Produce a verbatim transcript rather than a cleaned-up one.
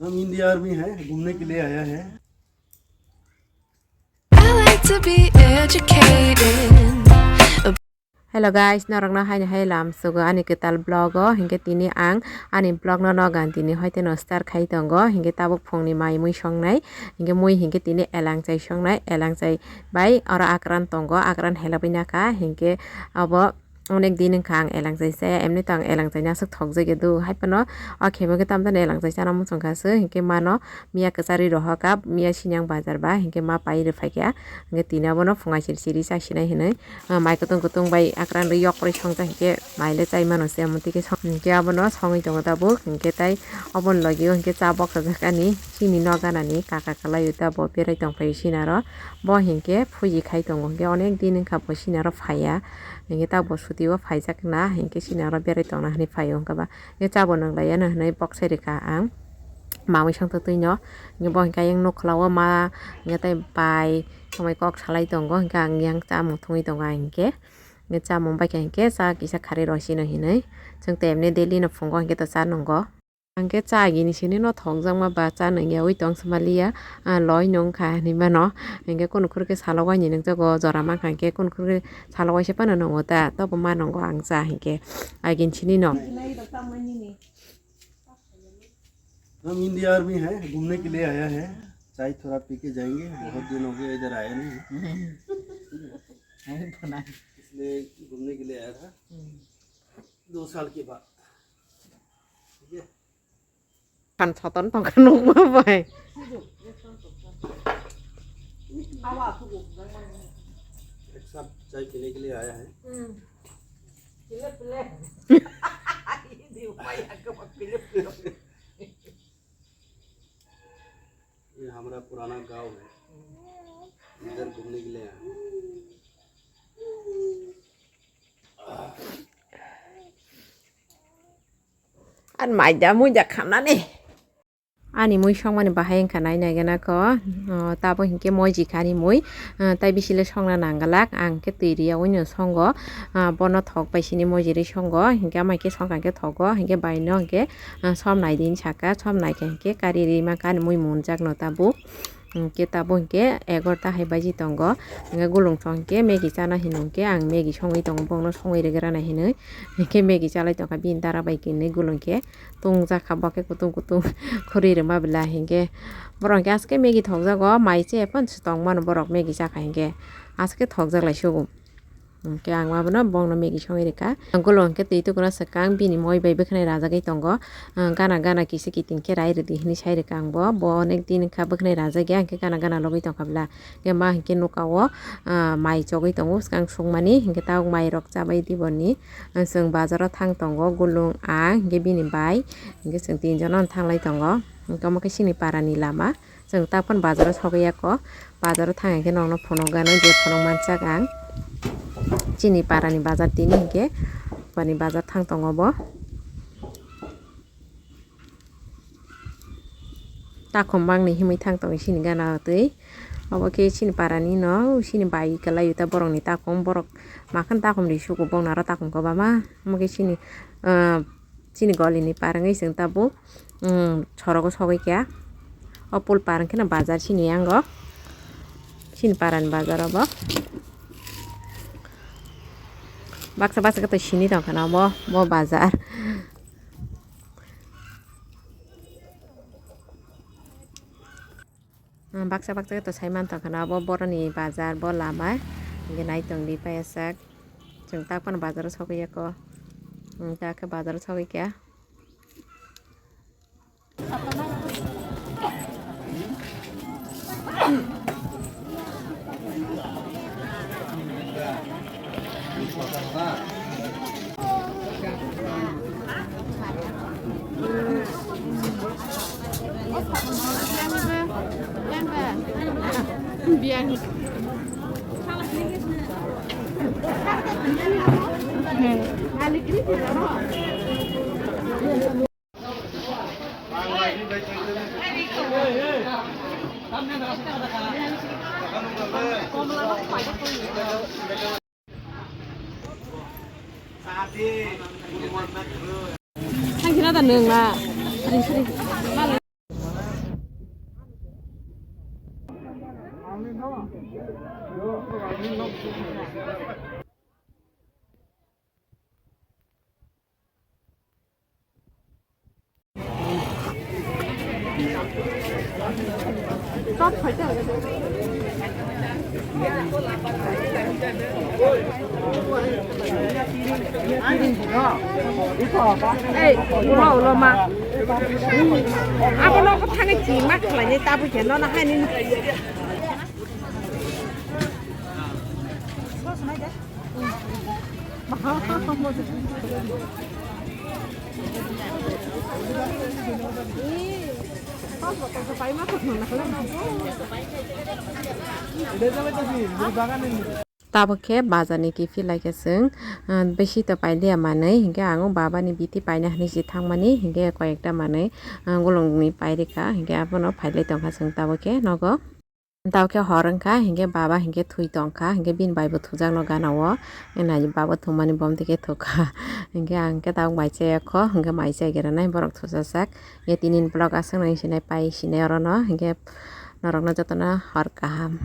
हम India army है, घूमने के लिए आया है। I like to be educated. Hello guys, norokno haino hai lam sugo ani kwtal vlog o, hinkhe tini ang ani vlog no nogan tini hoi teno start khai tongo, hinkhe tabuk phungni mai mui songnai, hinkhe mui hinkhe tini elangchai songnai, elangchai bai oro akran tongo, akran helabwi nakha, hinkhe abo onek din wngkha ang elangchai chaya, emni to ang elangchai ni aswk thokjagya do, hai phano o khemo khe tamjani elangchai chana muchung kha se, hinkhe mano miya kwcharwi rohorkha, miya sinang bazar ba, hinkhe ma pai rwphaikha, hinkhe tini abono phungai siri siri chasinai hinwi, ah, mai kutung kutung bai akran rwi yok rwi songjak hinkhe mai le chai mano se, omo twi khe song-, hinkhe abono songwi tongo tabuk, hinkhe tai oboni logi o hinkhe cha boksajak ani chini nok ganani kaka kwlai o tabuk berai tongphai sinaro. Bo hinkhe phuji khai tongo, hinkhe onek din wngkha bo sini aro phaiya, hinkhe tabuk bo chuti o phaijak na, hinkhe sini aro berai tongna hinwi phaio, wngkha ba hinkhe chabo nwnglaiya hinwi boksai rwkha ang mamwi songtwi twi no. Hinkhe bo hinkhe ayang nukla o ma hinkhe tei bai tongwi kok salai tongo, hinkhe ang yang chamung thungwi tongo ang hinkhe, hinkhe chamung baikha hinkhe cha kisa kharwi rw sino hinwi, chwng to emni daily no phungo hinkhe to cha nungo. Hingke cha agini sini no thokjakma ba cha nungya ui tong sima liya, ah, loi nung kha hinui mano. Hingke kunu khur khe salo waini nungjago jora mankha hingke kunu khur khe salo waisa phano nungo ta, tobo ma nungo ang cha hingke agini sini no. हम India army है, घूमने के लिए आया है। चाय थोड़ा पी के जाएंगे, बहुत दिन हो गया इधर आया नहीं है। इसलिए घूमने के लिए आया था। दो साल के बाद। ठीक है। Kan soton tongkha nukma bai. एक साथ चाय पीने के लिए आया है। ये हमारा पुराना गांव है, इधर घूमने के लिए आया हूँ। Ar maida muida khanani. Ani mui songmani bahai wngkha nai nai gana kho. O, tabo hinkhe moiji kha ani mui. O, tai bisile songna nangwlak. Ang khe twi riya uino songo. O, bono thok bai sini moiji ri songo. Hinkhe ama khe songkha khe thogo. Hinkhe bai no hinkhe, o, som nai din saka. Som nai khe hinkhe kari ri mankha ani mui munjak no tabuk. Hinkhe tabuk hinkhe egarota hai baji tongo. Hinkhe gulung song hinkhe Maggie chana hino hinkhe ang Maggie songwi tongo, bongno songwi rwgwrana hinwi. Hinkhe Maggie chalai tongkha bini dara bai kinwi gulung khe. Tongjak kha bo khe kutung kutung khuri rwma bwla hinkhe. Borok hinkhe aske Maggie thokjago, mai che phano se tongmano borok Maggie chakha hinkhe. Aske thokjak lai sugo. Hwnkhe ang ma bono bongno Maggie songwi rwkha. Ang ulo hwnkhe twi tukuna swkang bini moi bai bwkhwnai rajagwi tongo. Ang gana gana kisa kiting khe rai rwdi hinwi sai rwkha ang bo. Bo onek din wngkha bwkhwnai rajakya hwnkhe gana gana logwi tongkha bwla. Hwnkhe ma hwnkhe nuka o, ah, mai chogwi tongo swkang sukmani. Hwnkhe tabuk mai rok chabai di boni. Ang chwng bazaro thang tongo, gulung ang hwnkhe bini bai. Hwnkhe chwng tinjono thanglai tongo. Hwnkhe omo khe chini parani lama. Chwng ta phano bazaro sogwi ya kho. Bazaro thang hinkhe nokno phunukgano je phunuk mansak ang. Chini parani bazar tini hinkhe parani bazar thang tongo bo. Takhum mangni himwi thang tongo chini gana twi. Obo khe chini parani no, chini bai kwlai ta borokni takhum, borok makhon takhum ri sugo bongni aro takhum kwbangma. Omo khe chini, ah, Chini golini parangwi chwng tabuk, um, sorogo sogwi kha. O pul parang kheno bazar chini yango. Chini parani bazar obo. Baksa baksa khe to sini tongkha na obo, bo bazar. Ah, baksa baksa khe to sai mantong khana obo boroni bazar, bo lama hinkhe naitong di paiyasak. Chwng tak phano bazaro sogwi ya kho. Hmm, ta khe bazaro sogwi kha. Thang khina da nwng na. Sari, sari. Ei, ulo, ulo ma. Abono khe thangwi chini ma khlainai tabuk khe nono haini. Tabuk khe bazar ni kiphil lai khe chwng, ah, bisi to pailiya manwi, hinkhe ang o baba ni bithi paina hinwi se thangmani, hinkhe koi ekta manwi, ah, gulung ni pairikha, hinkhe abono phailai tongkha chwng tabuk khe nogo. Tabuk khe hor wngkha, hinkhe baba hinkhe thwi tongkha, hinkhe bini bai bo thujakno gana o, nai baba thwngmani bo omtwi khe thwkha, hinkhe ang khe tabuk mai chaya kho, hinkhe mai chai gira nai borok thujajak, hinkhe tini ni vlog aswk nai sinai pai sinai orono, hinkhe norokno jotono hor kaham.